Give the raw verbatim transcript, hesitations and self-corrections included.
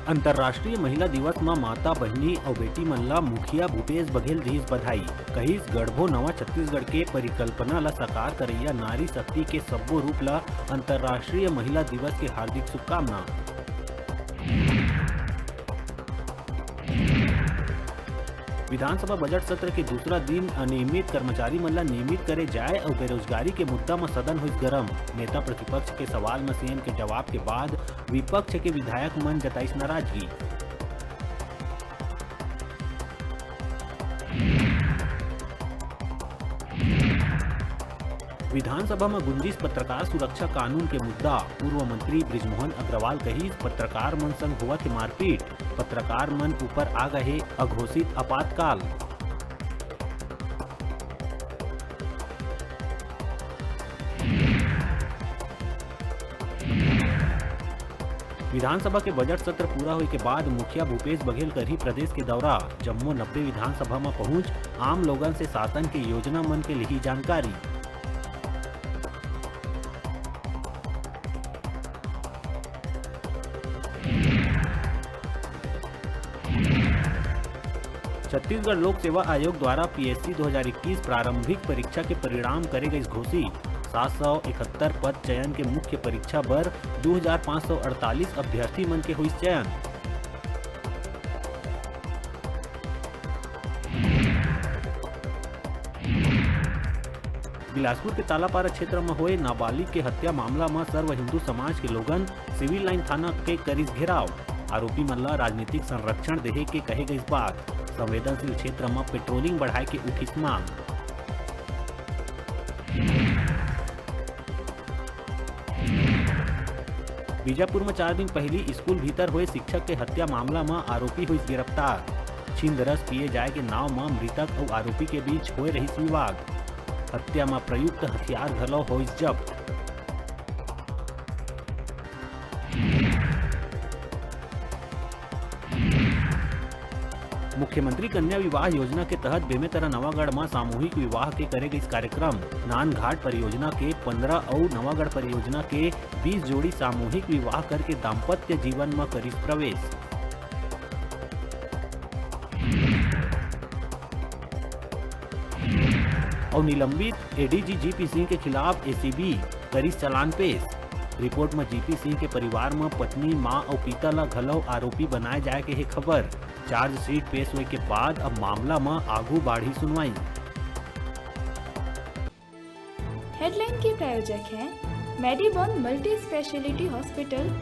अंतर्राष्ट्रीय महिला दिवस म माता, बहिनी अउ बेटी मन ल मुखिया भूपेश बघेल दिस बधाई। कहिस, गढ़बो नवा छत्तीसगढ़ के परिकल्पना ल साकार करइया नारी शक्ति के सब्बो रूप ल अंतर्राष्ट्रीय महिला दिवस के हार्दिक शुभकामना। विधानसभा बजट सत्र के दूसरा दिन अनियमित कर्मचारी मन ल नियमित करे जाए अउ बेरोजगारी के मुद्दा म सदन होइस गरम। नेता प्रतिपक्ष के सवाल म सीएम के जवाब के बाद विपक्ष के विधायक मन जताइस नाराजगी। विधानसभा म गुंजिस पत्रकार सुरक्षा कानून के मुद्दा। पूर्व मंत्री बृजमोहन अग्रवाल कहिस, पत्रकार मन संग होवत हे मारपीट, पत्रकार मन ऊपर आ गए हे अघोषित आपातकाल। विधानसभा के बजट सत्र पूरा होए के बाद मुखिया भूपेश बघेल करही प्रदेश के दौरा। जम्मो नब्बे विधानसभा म पहुंच आम लोगन से शासन के योजना मन के लिही जानकारी। छत्तीसगढ़ लोक सेवा आयोग द्वारा पीएससी दो हज़ार इक्कीस प्रारंभिक परीक्षा के परिणाम करे गइस घोषित। सात सौ इकहत्तर पद चयन के मुख्य परीक्षा बर दो हज़ार पाँच सौ अड़तालीस अभ्यर्थी मन के होइस चयन। बिलासपुर के तालापारा क्षेत्र म होए नाबालिग के हत्या मामला म सर्व हिंदू समाज के लोगन सिविल लाइन थाना के करिस घेराव। आरोपी मन ल राजनीतिक संरक्षण देहे के कहे गइस बात। संवेदनशील क्षेत्र म पेट्रोलिंग बढ़ाए के उठिस मांग। बीजापुर म चार दिन पहिली स्कूल भीतर होए शिक्षक के हत्या मामला म आरोपी होइस गिरफ्तार। छिंद रस पिए जाए के नाव म मृतक अउ आरोपी के बीच होए रहिस विवाद। हत्या म प्रयुक्त हथियार घलो होइस जब्त। मुख्यमंत्री कन्या विवाह योजना के तहत बेमेतरा नवागढ़ म सामूहिक विवाह के करे गइस कार्यक्रम। नानघाट परियोजना के पन्द्रह अउ नवागढ़ परियोजना के बीस जोड़ी सामूहिक विवाह करके दाम्पत्य जीवन म करिस प्रवेश। अउ निलंबित एडीजी जीपी सिंह के खिलाफ एसीबी करिस चालान पेश। रिपोर्ट म जीपी सिंह के परिवार म पत्नी, मां अउ पिता ल घलो आरोपी बनाए जाए के हे खबर। चार्जशीट पेश होए के बाद अब मामला म आगू बाढ़ही सुनवाई। हेडलाइन के प्रायोजक हैं मेडीबोन मल्टी स्पेशलिटी हॉस्पिटल,